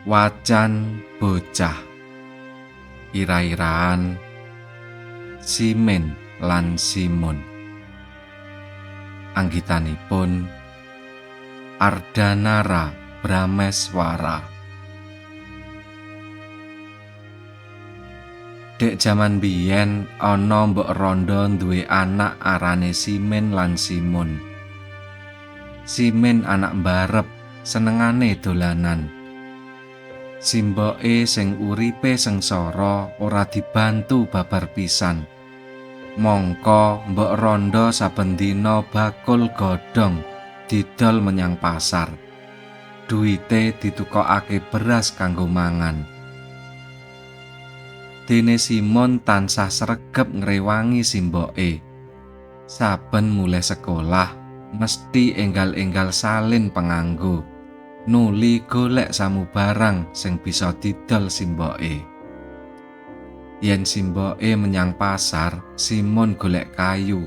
Wacan bocah ira-iraan Simen lan Simun. Anggitanipun Ardanara Brameswara. Dek jaman biyen ana mbok rondo duwe anak arane Simen lan Simun. Simen anak mbarep, senengane dolanan. Simboke sing uripe sengsara ora dibantu babar pisan. Mongko mbok rondo saben dina bakul godhong didol menyang pasar. Duwite ditukokake beras kanggo mangan. Dene Simon tansah sregep ngrewangi simboke. Saben mulih sekolah mesti enggal-enggal salin penganggo, nuli golek samubarang sing bisa didol simboke. Yen simboke menyang pasar, Simon golek kayu.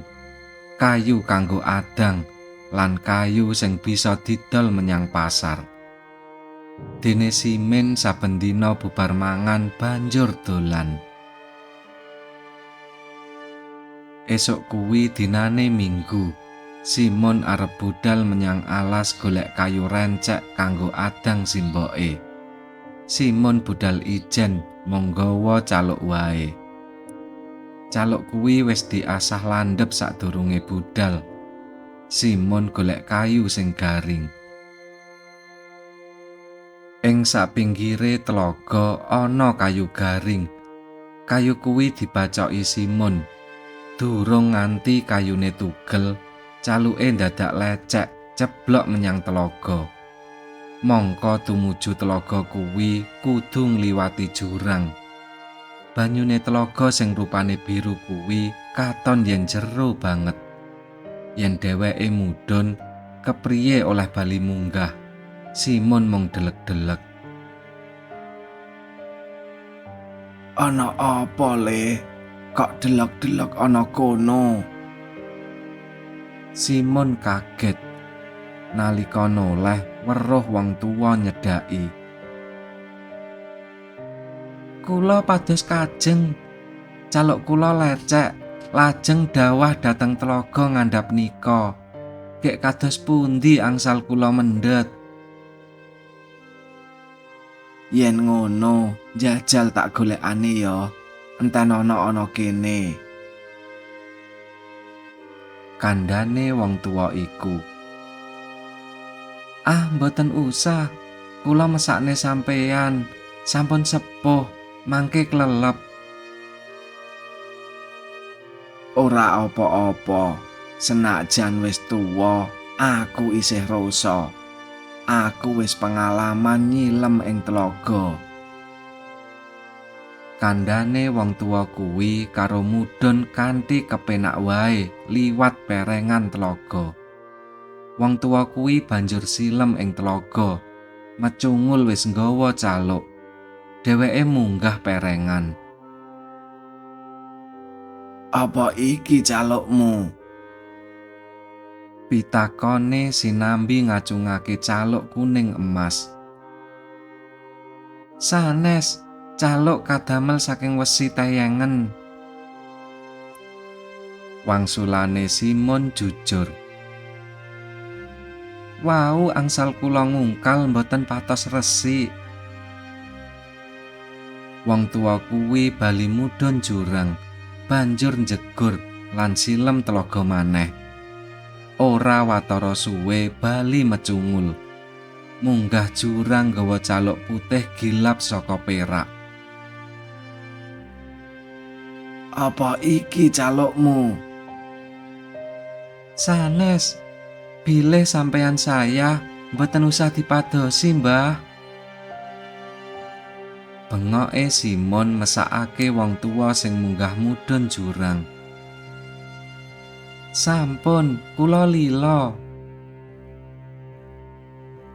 Kayu kanggo adang lan kayu sing bisa didol menyang pasar. Dene Simen saben dina bubar mangan banjur dolan. Esuk kuwi dinane Minggu. Simon arep budal menyang alas golek kayu rencek kanggo adang simboke. Simon budal ijen mung nggawa caluk wae. Caluk kuwi wis diasah landhep sadurunge budal. Simon golek kayu sing garing. Ing sapinggire tlaga ana kayu garing. Kayu kuwi dibacoki Simon. Durung nganti kayune tugel, caluke ndadak lecek, ceblok menyang telaga. Mongko tumuju telaga kuwi kudu ngliwati jurang. Banyune telaga sing rupane biru kuwi katon yen jero banget. Yen dheweke mudhun, kepriye oleh bali munggah? Simon mung delek-delek. Ana apa le? Kok delek-delek ana kono? Simon kaget nalika noleh weruh wong tuwa nyedhaki. Kula pados kajeng, caluk kula lecek, lajeng dawah dhateng telaga ngandhap nika. Gek kados pundi angsal kula mendhet? Yen ngono, jajal tak golekane ya. Enten ana-ana kene. Kandhane wong tuwa iku. Ah, mboten usah. Kula mesakne sampeyan, sampun sepuh, mangke klelep. Ora apa-apa. Senajan wis tuwa, aku isih rasa. Aku wis pengalaman nyilem ing telaga. Kandhane wong tuwa kuwi karo mudhun kanthi kepenak wae liwat perengan telaga. Wong tuwa kuwi banjur silem ing telaga, mecungul wis nggawa caluk. Dheweke munggah perengan. Apa iki calukmu? Pitakone sinambi ngacungake caluk kuning emas. Sanes, caluk kadamel saking wesi teyengen. Wangsulane Simon jujur. Wau angsal kula ngungkal mboten patos resik. Wong tuwa kuwi bali mudhun jurang, banjur njegur lan silem telaga maneh. Ora watara suwe bali mecungul. Munggah jurang nggawa caluk putih gilap saka perak. Apa iki calukmu? Sanes, bilih sampeyan saya mboten usah dipadosi, Mbah. Bengoke Simon mesakake wong tuwa sing munggah mudhun jurang. Sampun, kula lila.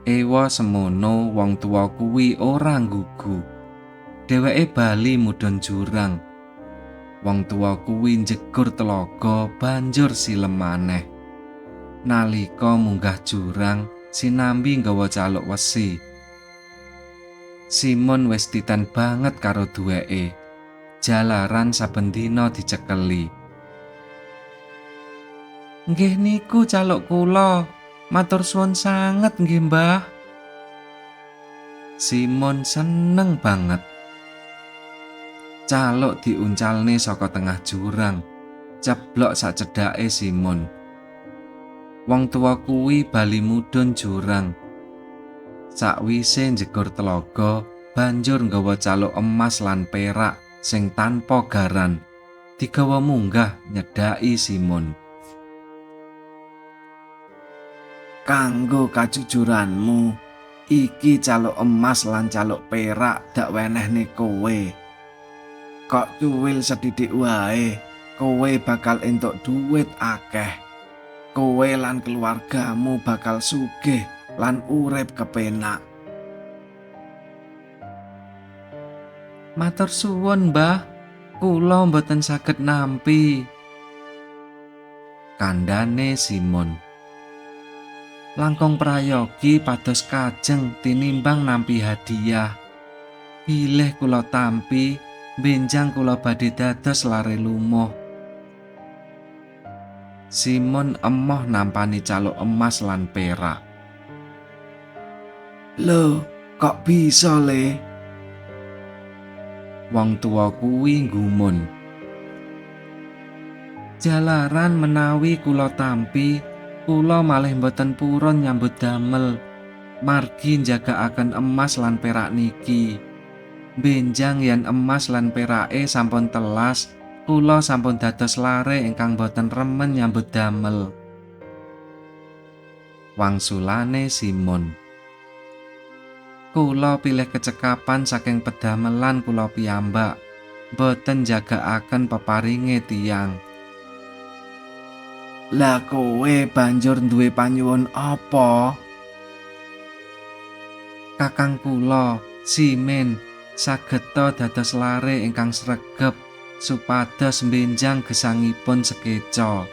Ewa semono wong tuwa kuwi ora nggugu. Dheweke bali mudhun jurang. Wong tuwa kuwi njegur telaga banjur silem maneh. Nalika munggah jurang, sinambi nggawa caluk wesi. Simon wis titen banget karo duweke. Jalaran saben dina dicekeli. Nggih niku caluk kula. Matur suwun sanget nggih, Mbah. Simon seneng banget. Caluk diuncalne saka tengah jurang. Ceblok sacedhake Simon. Wong tuwa kuwi bali mudhun jurang. Sakwise njegur telaga, banjur nggawa caluk emas lan perak sing tanpa garan. Digawa munggah nyedhaki Simon. Kanggo kajujuranmu, iki caluk emas lan caluk perak dak wenehne kowe. Kok cuwil sedidik wae, kowe bakal entuk duit akeh. Kowe lan keluargamu bakal sugih lan urip kepenak. Matur suwun, Mbah. Kula mboten saged nampi. Kandhane Simon. Langkung prayogi pados kajeng tinimbang nampi hadiah. Bilih kula tampi, benjang kula badhe dados lare lumuh. Simon emoh nampani caluk emas lan perak. Lho, kok bisa le? Wong tuwa kuwi nggumun. Jalaran menawi kula tampi, kula malih mboten purun nyambut damel. Margi njagakaken emas lan perak niki. Benjang yen emas lan perake sampun telas, kula sampun dados lare ingkang boten remen nyambut damel. Wangsulane Simon. Kula pilih kecekapan saking pedamelan kula piyambak, boten njagakaken peparinge tiyang. Lah kowe banjur duwe panyuwun apa? Kakang kula, Simen, sageta dados lare ingkang sregep supados mbenjang gesangipun sekeca.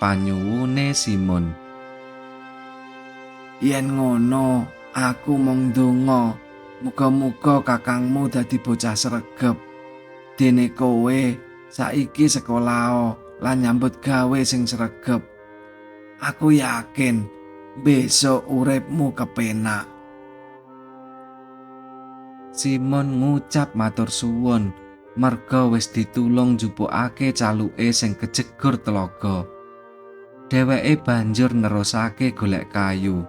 Panyuwune Simon. Yen ngono, aku mung ndonga, muga-muga kakangmu dadi bocah sregep. Dene kowe saiki sekolah lan nyambut gawe sing sregep. Aku yakin besok uripmu kepenak. Simon ngucap matur suwun merga wis ditulung njupukake caluke sing kejegur telaga. Dheweke banjur nerusake golek kayu.